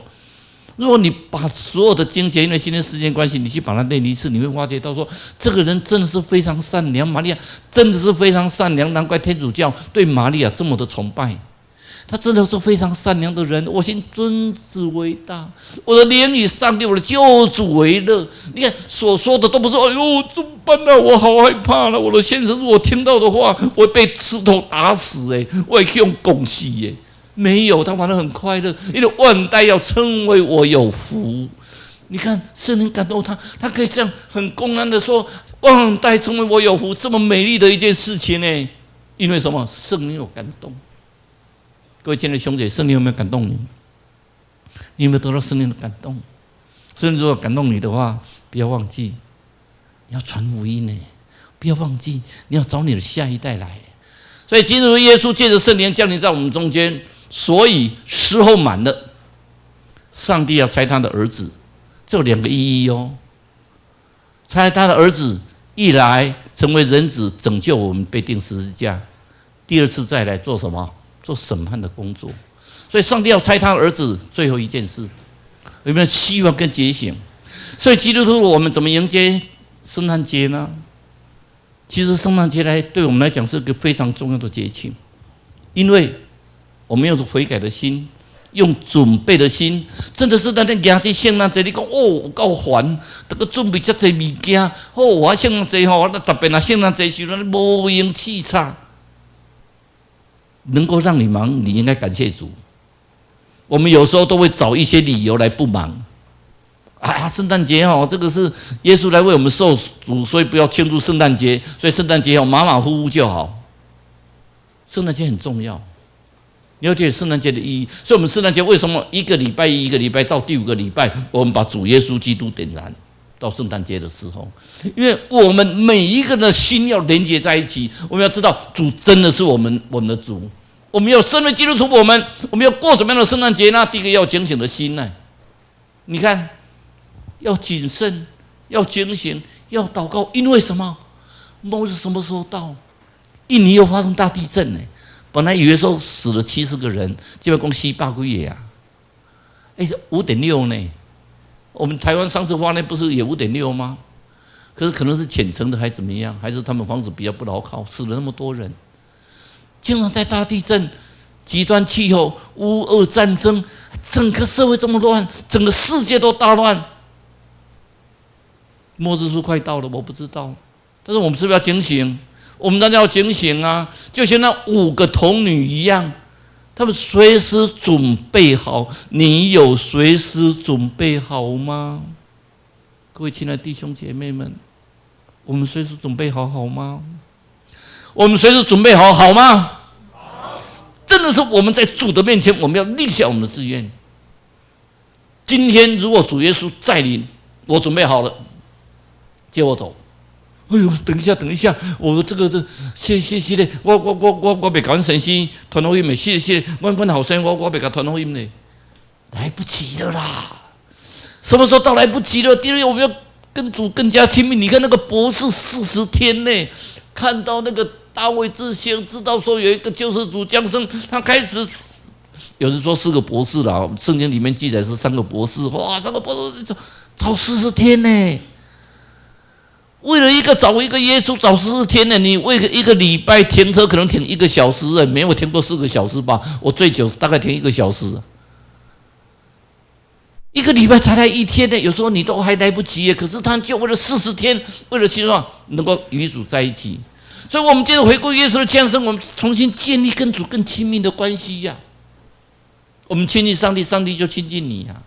如果你把所有的經節，因為今天時間關係，你去把它念一次，你會發覺到說，這個人真的是非常善良。瑪利亞真的是非常善良，難怪天主教對瑪利亞這麼的崇拜。他真的是非常善良的人。我心尊主為大，我的靈以上帝我的救主為樂。你看所說的都不是，哎呦，怎麼辦呢？我好害怕了。我的先生如果聽到的話，我會被石頭打死哎，我會予戇死哎。沒有，他反而很快樂，因為萬代要稱為我有福。你看聖靈感動他，他可以這樣很公然的說，萬代稱為我有福，這麼美麗的一件事情呢？因為什麼？聖靈有感動。各位親愛的兄姐，聖靈有沒有感動你？你有沒有得到聖靈的感動？聖靈如果感動你的話，不要忘記你要傳福音呢，不要忘記你要找你的下一代來。所以，今日耶穌借着聖靈降臨在我們中間，所以時候滿了，上帝要差他的兒子，這有兩個意義哦。差他的兒子一來成為人子，拯救我們被釘十字架；第二次再來做什麼？做審判的工作。所以，上帝要差他的兒子，最後一件事，有沒有希望跟覺醒？所以，基督徒我們怎麼迎接聖誕節呢？其實聖誕節來對我們來講是個非常重要的節慶，因為我們用悔改的心，用準備的心，真的是在那迎接聖誕節。你講哦，有夠煩，這個準備遮濟物件，哦，我聖誕節吼，我特別若聖誕節時陣，無閒氣差，能夠讓你忙，你應該感謝主。我們有時候都會找一些理由來不忙。啊，聖誕節哦，這個是耶穌來為我們受苦，所以不要慶祝聖誕節。所以聖誕節哦，馬馬虎虎就好。聖誕節很重要，你要記得聖誕節的意義。所以，我們聖誕節為什麼一個禮拜一個禮拜到第五個禮拜，我們把主耶穌基督點燃？到聖誕節的時候，因為我們每一個人的心要連接在一起，我們要知道主真的是我們的主。我們要身為基督徒，我們要過什麼樣的聖誕節呢？第一個要警醒的心呢？你看。要謹慎，要警醒，要禱告，因為什麼？末日什麼時候到？印尼又發生大地震呢。本來以為說死了70個人，結果講死百幾個啊！哎，5.6呢？我們台灣上次發那不是也五點六嗎？可是可能是淺層的，還怎麼樣？還是他們房子比較不牢靠，死了那麼多人。經常在大地震、極端氣候、烏俄戰爭，整個社會這麼亂，整個世界都大亂。末日是快到了，我不知道，但是我們是不是要警醒？我們當然要警醒啊！就像那五個童女一樣，他們隨時準備好。你有隨時準備好嗎？各位親愛的弟兄姐妹們，我們隨時準備好好嗎？我們隨時準備好好嗎？真的是我們在主的面前，我們要立下我們的志願。今天如果主耶穌再臨，我準備好了。接我走！哎呦，等一下，等一下，我這個這，謝謝謝咧，我袂共阮先生傳福音的，謝謝，阮後生我袂共傳福音咧，來不及了啦！什麼時候到來不及了？第二，我們要跟主更加親密。你看那個博士40天內看到那個大衛之星，知道說有一個救世主降生，他開始有人說四個博士啦，聖經裡面記載是三個博士，哇，三個博士找四十天呢。為了一個找一個耶穌找四十天呢？你為一個禮拜停車可能停一個小時，沒有停過4個小時吧？我最久大概停一個小時。一個禮拜才來一天呢，有時候你都還來不及。可是他就為了四十天，為了希望能夠與主在一起。所以，我們接着回顧耶穌的降生，我們重新建立跟主更親密的關係呀。我們親近上帝，上帝就親近你呀。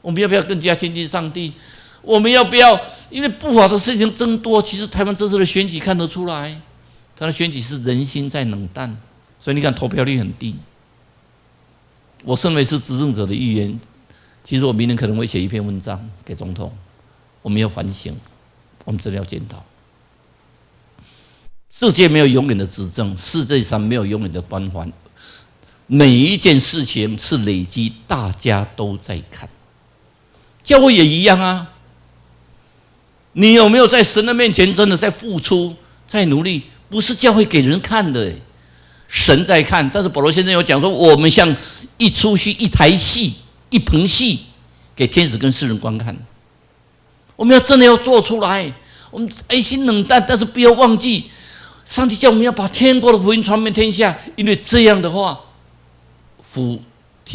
我們要不要更加親近上帝？我們要不要？因為不好的事情增多，其實台灣這次的選舉看得出來，他的選舉是人心在冷淡，所以你看投票率很低。我身為是執政者的一員，其實我明年可能會寫一篇文章給總統，我們要反省，我們真的要檢討。世界沒有永遠的執政，世界上沒有永遠的光環，每一件事情是累積，大家都在看，教會也一樣啊。你有沒有在神的面前真的在付出、在努力？不是教會給人看的，神在看。但是保羅先生有講說，我們像一齣戲、一台戲、一棚戲，給天使跟世人觀看。我們要真的要做出來。我們愛心冷淡，但是不要忘記，上帝叫我們要把天國的福音傳遍天下，因為這樣的話，福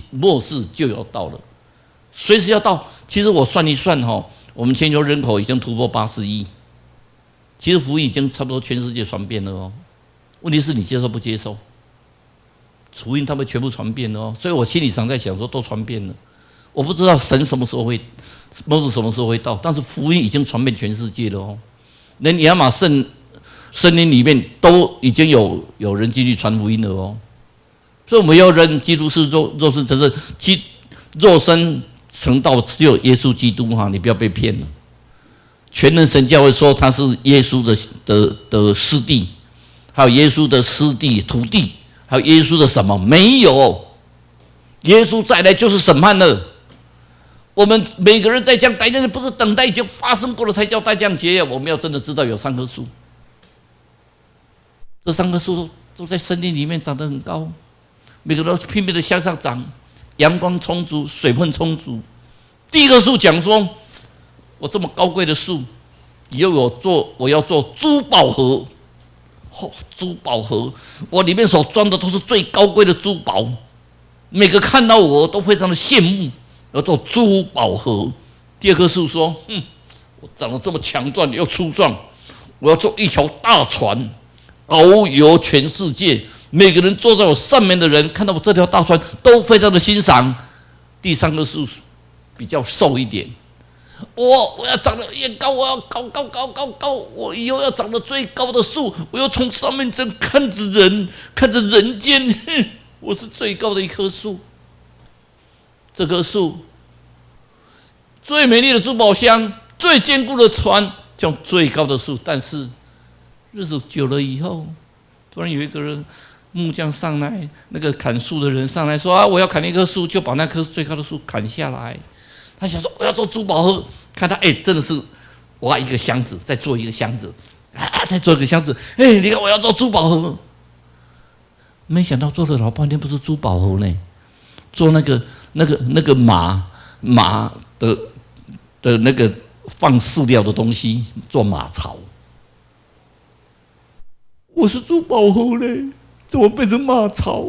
末世就要到了，隨時要到。其實我算一算哈。我們全球人口已經突破80億，其實福音已經差不多全世界傳遍了哦。問題是你接受不接受？福音他們全部傳遍了哦，所以我心裡常在想說，都傳遍了。我不知道神什麼時候會，末日什麼時候會到，但是福音已經傳遍全世界了哦。連亞馬遜森林裡面都已經有人進去傳福音了哦。所以我們要認基督是肉身成聖，基肉身成道只有耶穌基督哈，你不要被騙了。全能神教會說他是耶穌的師弟，还有耶稣的师弟徒弟，还有耶稣的什么？没有。耶稣再来就是审判了。我们每个人在讲待降节，不是等待已经发生过了才叫待降节。我们要真的知道有三棵树，这三棵树都在森林里面长得很高，每个都拼命的向上长，阳光充足，水分充足。第一棵树讲说：“我这么高贵的树，以后我要做珠宝盒，哦，珠宝盒，我里面所装的都是最高贵的珠宝，每个看到我都非常的羡慕。要做珠宝盒。”第二棵树说：“嗯，我长得这么强壮又粗壮，我要做一条大船，遨游全世界。每个人坐在我上面的人，看到我这条大船都非常的欣赏。”第三棵树比较瘦一点，我要长得越高，我要高高高高高，我以后要长得最高的树，我要从上面这样看着人，看着人间，我是最高的一棵树。这棵树最美丽的珠宝箱，最坚固的船，叫最高的树。但是日子久了以后，突然有一个人木匠上来，那个砍树的人上来说：“啊，我要砍一棵树，就把那棵最高的树砍下来。”他想说：“我要做珠宝盒。”看他，哎，真的是挖一个箱子，再做一个箱子，啊，再做一个箱子。哎，你看我要做珠宝盒，没想到做了老半天不是珠宝盒呢，做那个马的那个放饲料的东西，做马槽。我是珠宝盒嘞，怎么变成马槽？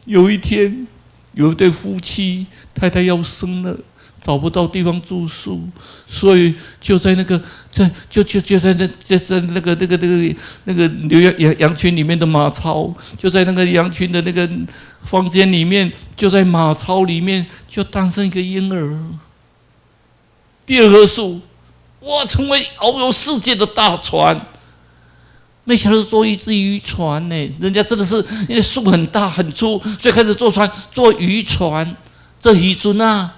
有一天，有一对夫妻，太太要生了，找不到地方住宿，所以就在那个在就就就在那在在那个那个那个那个牛羊羊羊群里面的马槽，就在那个羊群的那个房间里面，就在马槽里面就诞生一个婴儿。第二棵树，哇，成为遨游世界的大船。没想到是做一只渔船呢，人家真的是因为树很大很粗，所以开始做船，做渔船。这渔船啊，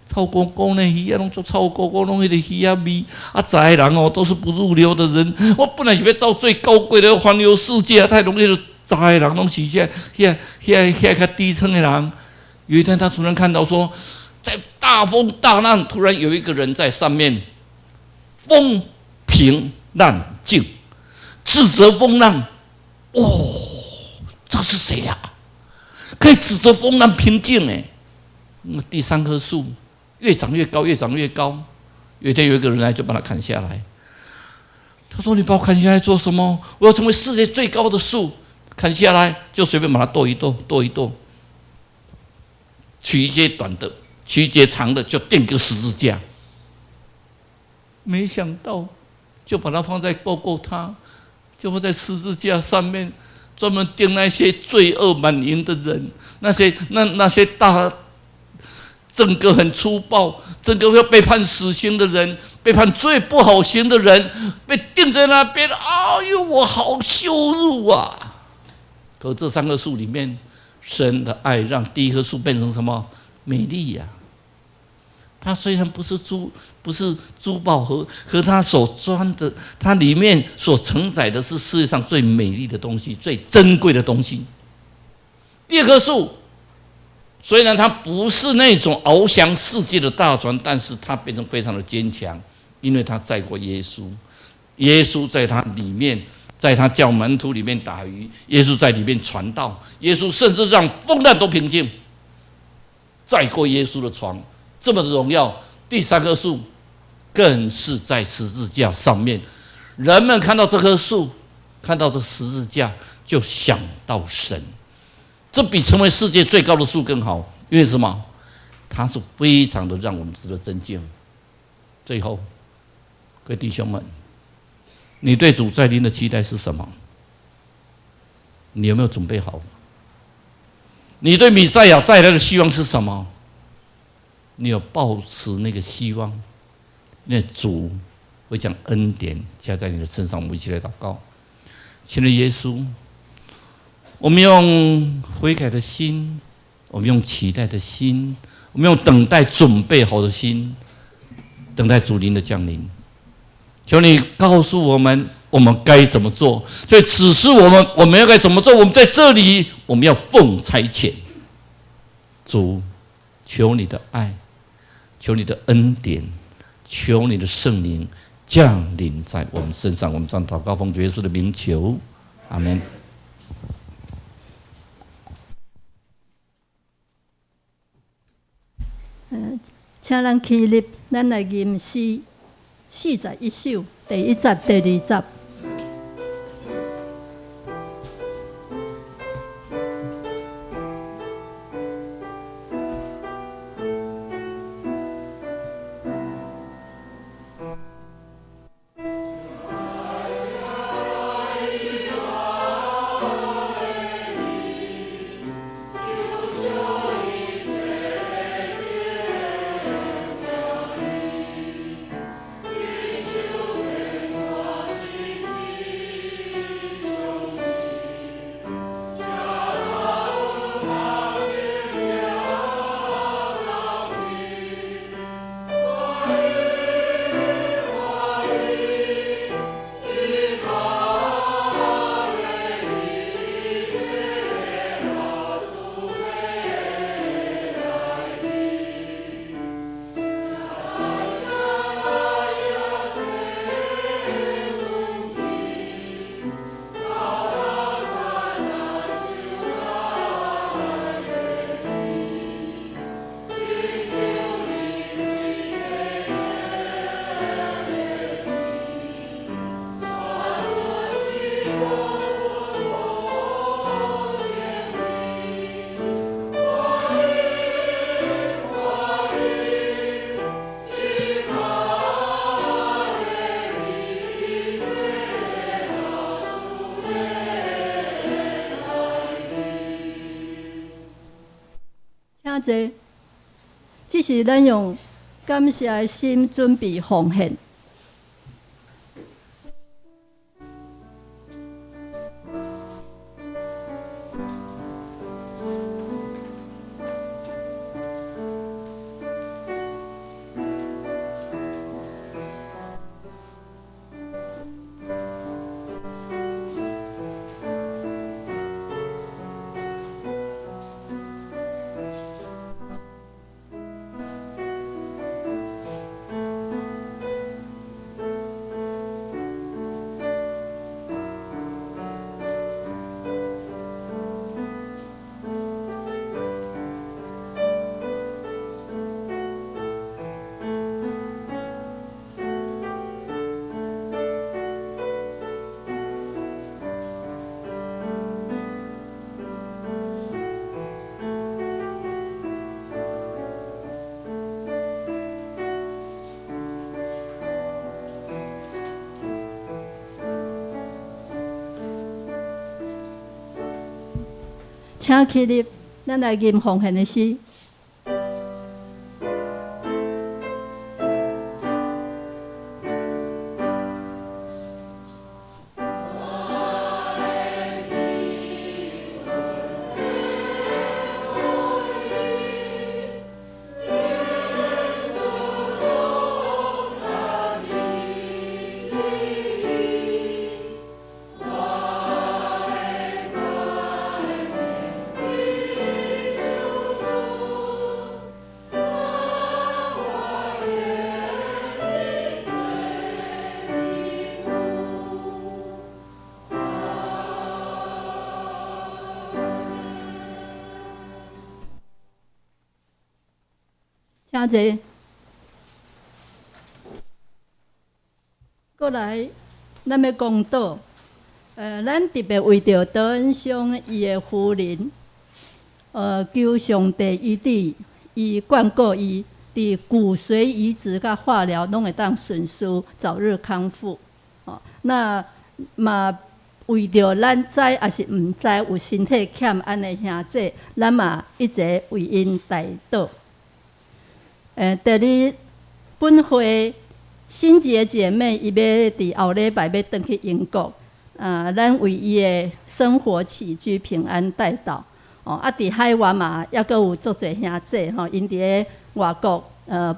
臭糊糊呢，鱼仔攏足臭糊糊，攏彼个鱼仔味。啊，载的人哦，都是不入流的人。我本来是欲造最高贵的环游世界啊，太容易了。载的人攏是遐遐遐遐較低层的人。有一天，他突然看到说，在大风大浪，突然有一个人在上面，风平浪静，指责风浪。哦，这是谁呀？可以指责风浪平静哎。那第三棵树越长越高，越长越高。有一天有一个人来，就把它砍下来。他说：“你把我砍下来做什么？我要成为世界最高的树。砍下来就随便把它剁一剁，剁一剁，取一节短的，取一节长的，就钉个十字架。没想到，就把它放在各各他，就放在十字架上面，专门钉那些罪恶满盈的人，那些大。”整个很粗暴，整个要被判死刑的人，被判最不好刑的人，被钉在那边。哎呦，我好羞辱啊！可这三棵树里面，神的爱让第一棵树变成什么？美丽呀！它虽然不是珠宝盒，可它所装的，它里面所承载的是世界上最美丽的东西，最珍贵的东西。第二棵树，虽然它不是那种翱翔世界的大船，但是它变成非常的坚强，因为它载过耶稣，耶稣在它里面，在他叫门徒里面打鱼，耶稣在里面传道，耶稣甚至让风浪都平静。载过耶稣的船，这么的荣耀。第三棵树更是在十字架上面，人们看到这棵树，看到这十字架，就想到神。这比成为世界最高的树更好，因为什么？它是非常的让我们值得尊敬。最后，各位弟兄们，你对主再临的期待是什么？你有没有准备好？你对弥赛亚再来的希望是什么？你有抱持那个希望？因为主会将恩典加在你的身上。我们一起来祷告，亲爱的耶稣，我们用悔改的心，我们用期待的心，我们用等待准备好的心，等待主灵的降临。求你告诉我们，我們該怎麼做？所以指示我們，我們要該怎麼做？我們在這裡，我們要奉差遣。主，求你的愛，求你的恩典，求你的聖靈降臨在我們身上。我們這樣禱告，奉主耶穌的名求，阿門。請咱起立，咱來吟詩41首，第一節、第二節。請坐，這是咱用感謝的心準備奉獻。請起立，咱來吟奉獻的詩。請坐。過來，咱欲講道。咱特別為著德恩兄伊的夫人，求上帝醫治伊，眷顧伊，佇骨髓移植佮化療攏會當順遂，早日康復。哦，那嘛為著咱知抑是毋知有身體欠安的兄弟，咱嘛一齊為𪜶代禱。第二，本會新杰姐妹伊欲佇後禮拜欲轉去英國，啊，咱為伊的生活起居平安代禱。哦，啊，佇海外嘛，猶閣有足濟兄弟吼，𪜶佇咧外國，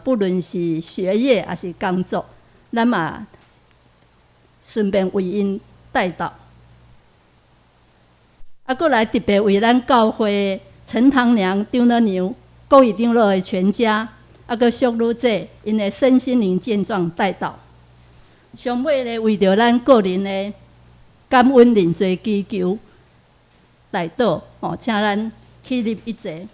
不論是學業抑是工作，咱嘛需順便為𪜶代禱。啊，閣來特別為咱教會陳堂娘、張老娘、郭義長老的全家，啊，閣淑女姐𪜶的身心靈健壯代禱。上尾咧，為著咱個人的感恩認罪祈求代禱，吼，請咱起立一齊。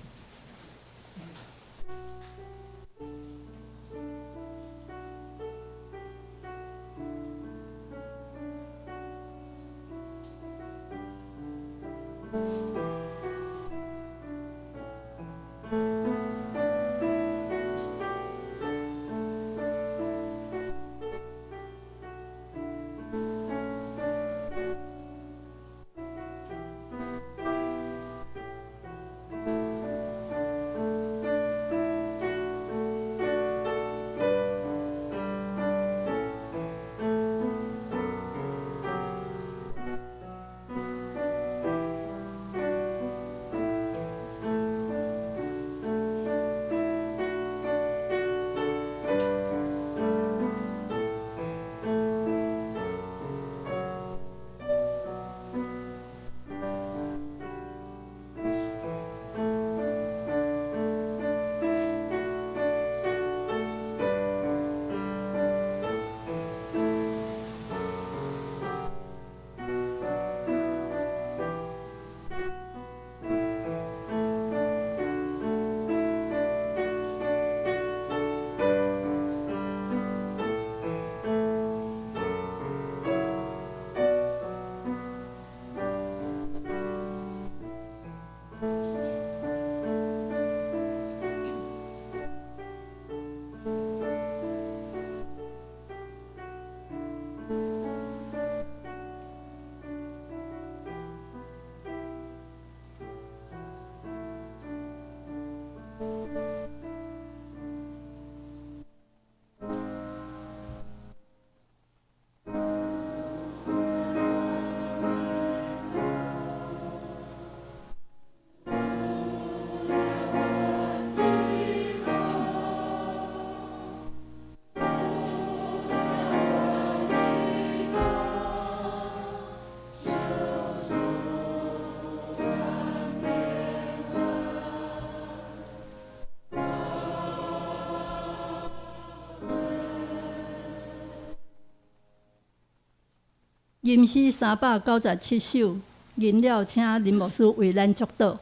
吟詩397首，吟了請林牧師為咱祝禱。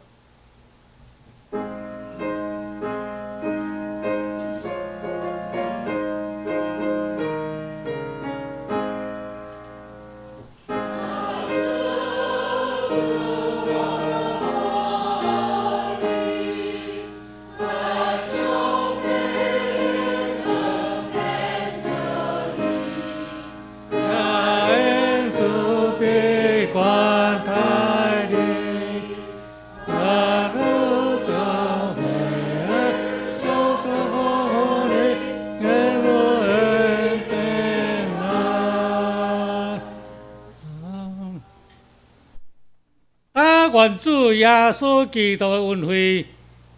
願主耶穌基督的恩惠、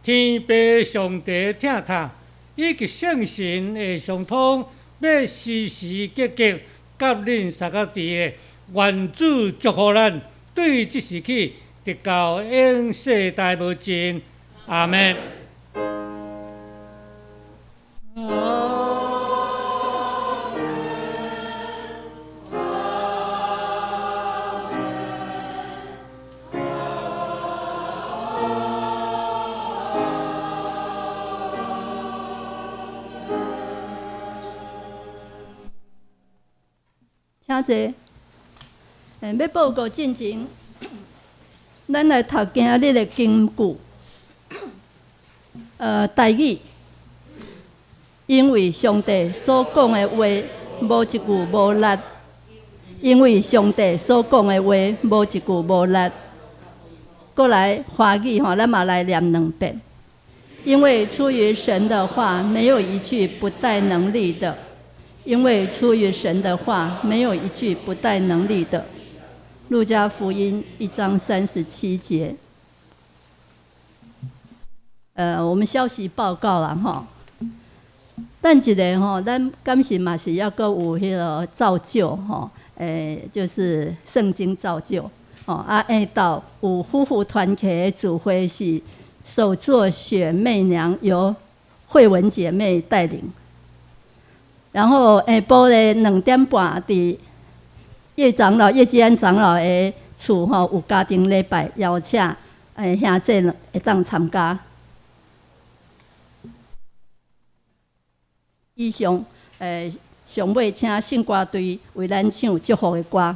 天父上帝疼痛，以及聖神的相通，欲時時刻刻佮恁相佮佇的。願主祝福咱，對這時起，直到永世代無盡。阿們。請坐。欲報告進前，咱來讀今日的經句。台語，因為上帝所講的話，無一句無力。因為上帝所講的話，無一句無力。閣來華語吼，咱嘛來念兩遍。因為出於神的話，沒有一句不帶能力的。因為出於神的話，沒有一句不帶能力的。路加福音1章37節。我們消息報告啦，吼。等一下吼，咱敢是嘛是猶閣有彼個造就吼，就是聖經造就。哦，啊，下晝有夫婦團契的聚會是首座雪媚娘由慧文姐妹帶領。然後下晡咧2點半，佇葉長老、葉吉安長老的厝吼有家庭禮拜，邀請兄弟會當參加。以上上尾請聖歌隊為咱唱祝福的歌。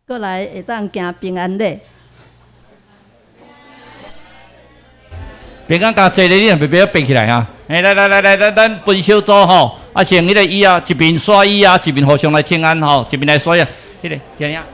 過來會當行平安禮。平安加坐咧，你若袂欲爬起來啊？來來來來，咱分小組吼，啊，先彼个椅仔，一邊刷椅仔，一邊互相來請安吼，一邊來刷椅仔，彼个，行呀。